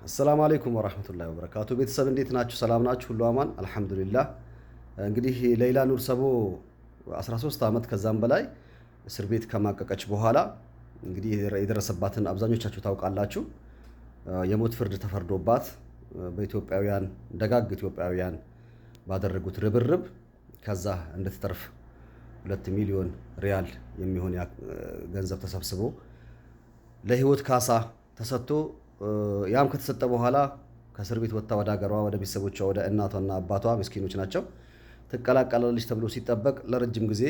السلام عليكم ورحمة الله وبركاته። ቤተሰብ እንዴት ናችሁ? ሰላም ናችሁ? ሁሉ አማን አልሐምዱሊላህ። እንግዲህ ሌይላ ኑር ሰቦ 13 ዓመት ከዛም በላይ እስር ቤት ከማቀቀች በኋላ እንግዲህ የደረሰባትን አብዛኞቻችሁ ታውቃላችሁ። የሞት ፍርድ ተፈርዶባት በኢትዮጵያውያን፣ ደጋግ ኢትዮጵያውያን ባደረጉት ርብርብ ከዛ እንድትተርፍ 2 ሚሊዮን ሪያል የሚሆን ገንዘብ ተሰብስቦ ለህይወት ካሳ ተሰጥቶ፣ ያም ከተሰጠ በኋላ ከእስር ቤት ወጥታ ወደ ሀገሯ፣ ወደ ቤተሰቦቿ፣ ወደ እናቷና አባቷ፣ ምስኪኖች ናቸው፣ ትቀላቀላለች ተብሎ ሲጠበቅ ለረጅም ጊዜ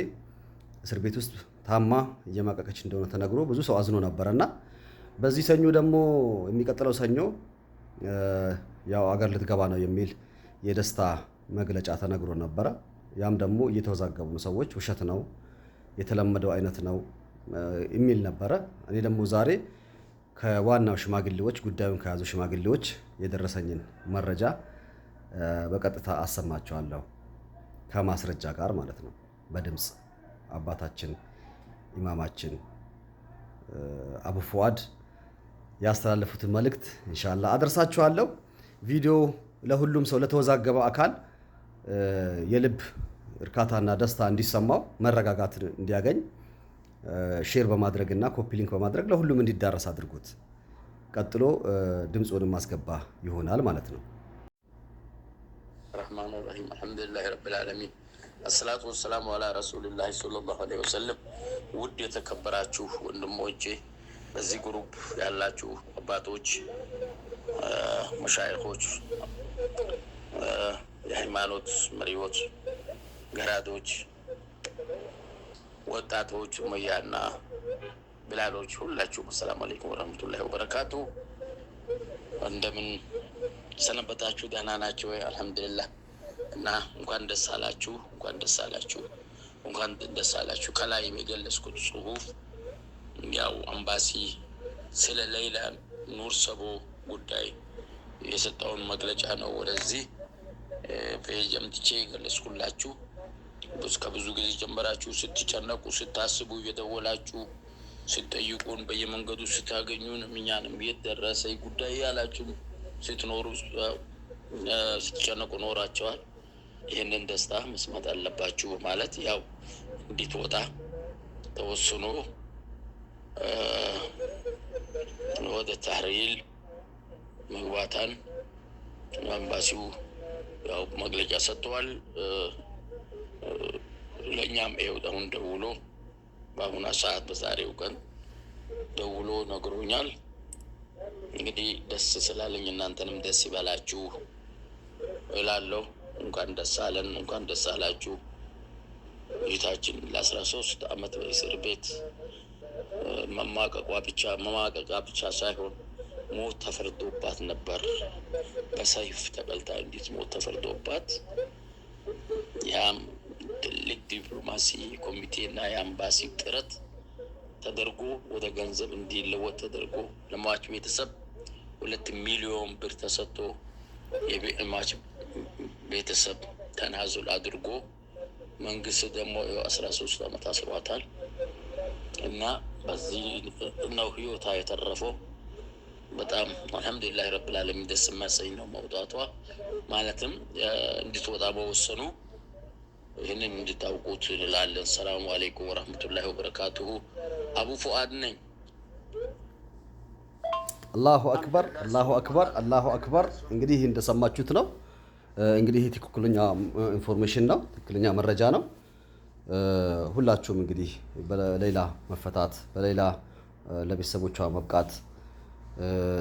እስር ቤት ውስጥ ታማ እየማቀቀች እንደሆነ ተነግሮ ብዙ ሰው አዝኖ ነበረ። እና በዚህ ሰኞ ደግሞ፣ የሚቀጥለው ሰኞ ያው አገር ልትገባ ነው የሚል የደስታ መግለጫ ተነግሮ ነበረ። ያም ደግሞ እየተወዛገቡ ነው ሰዎች፣ ውሸት ነው፣ የተለመደው አይነት ነው የሚል ነበረ። እኔ ደግሞ ዛሬ ከዋናው ሽማግሌዎች፣ ጉዳዩን ከያዙ ሽማግሌዎች የደረሰኝን መረጃ በቀጥታ አሰማችኋለሁ፣ ከማስረጃ ጋር ማለት ነው። በድምፅ አባታችን ኢማማችን አቡ ፉአድ ያስተላለፉትን መልእክት ኢንሻአላህ አደርሳችኋለሁ። ቪዲዮ ለሁሉም ሰው፣ ለተወዛገበው አካል የልብ እርካታና ደስታ እንዲሰማው፣ መረጋጋት እንዲያገኝ share በማድረግ እና copy link በማድረግ ለሁሉም እንዲዳረስ አድርጉት። ቀጥሎ ድምፁን ማስገባ ይሆናል ማለት ነው። الرحمن الرحيم الحمد لله رب العالمين الصلاة والسلام على رسول الله صلى الله عليه وسلم። ውድ የተከበራችሁ ወንድሞቼ፣ በዚህ group ያላችሁ አባቶች፣ መሻይኾች፣ የሃይማኖት መሪዎች፣ ገራዶች፣ ወጣቶች፣ ኡመያና ቢላሎች፣ ሁላችሁም السلام عليكم ورحمة الله وبركاته። እንደምን ሰነበታችሁ? ደህና ናችሁ ወይ? አልሐምዱሊላህ። እና እንኳን ደስ አላችሁ፣ እንኳን ደስ አላችሁ፣ እንኳን ደስ አላችሁ። ከላይ የገለጽኩት ጽሁፍ ያው አምባሲ ስለ ሌይላ ኑር ሰቦ ጉዳይ የሰጠውን መግለጫ ነው። ወደዚህ page አምጥቼ የገለጽኩላችሁ ከብዙ ጊዜ ጀመራችሁ ስትጨነቁ፣ ስታስቡ፣ እየደወላችሁ ስትጠይቁን፣ በየመንገዱ ስታገኙን፣ እኛንም የት ደረሰ ጉዳይ ያላችሁ ስትኖሩ፣ ስትጨነቁ ኖራቸዋል። ይህንን ደስታ መስማት አለባችሁ በማለት ያው እንዲትወጣ ተወስኖ ወደ ታህሪል መግባታን ኤምባሲው ያው መግለጫ ሰጥተዋል። ለእኛም ይኸው አሁን ደውሎ፣ በአሁኗ ሰዓት በዛሬው ቀን ደውሎ ነግሮኛል። እንግዲህ ደስ ስላለኝ እናንተንም ደስ ይበላችሁ እላለሁ። እንኳን ደስ አለን፣ እንኳን ደስ አላችሁ። እህታችን ለ13 አመት በእስር ቤት መማቀቋ ብቻ ሳይሆን ሞት ተፈርዶባት ነበር። በሰይፍ ተቀልታ እንድትሞት ተፈርዶባት፣ ያም ትልቅ ዲፕሎማሲ ኮሚቴ እና የአምባሲ ጥረት ተደርጎ ወደ ገንዘብ እንዲለወጥ ተደርጎ ለሟች ቤተሰብ 2 ሚሊዮን ብር ተሰጥቶ፣ የሟች ቤተሰብ تنازل አድርጎ፣ መንግስት ደግሞ 13 አመት አስሯታል እና በዚህ ነው ህይወቷ የተረፈው። በጣም الحمد لله رب العالمين ደስ የሚያሰኝ ነው መውጣቷ፣ ማለትም እንድትወጣ መወሰኑ። ይህንን እንድታውቁት እንላለን። السلام عليكم ورحمة الله وبركاته። አቡ ፉአድ ነኝ። الله أكبر፣ الله أكبر፣ الله أكبر። እንግዲህ እንደሰማችሁት ነው። እንግዲህ ይህ ትክክለኛ information ነው፣ ትክክለኛ መረጃ ነው። ሁላችሁም እንግዲህ በሌይላ መፈታት፣ በሌይላ ለቤተሰቦቿ መብቃት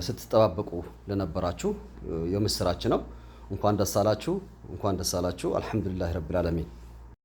ስትጠባበቁ ለነበራችሁ የምስራች ነው። እንኳን ደስ አላችሁ፣ እንኳን ደስ አላችሁ። الحمد لله رب العالمين።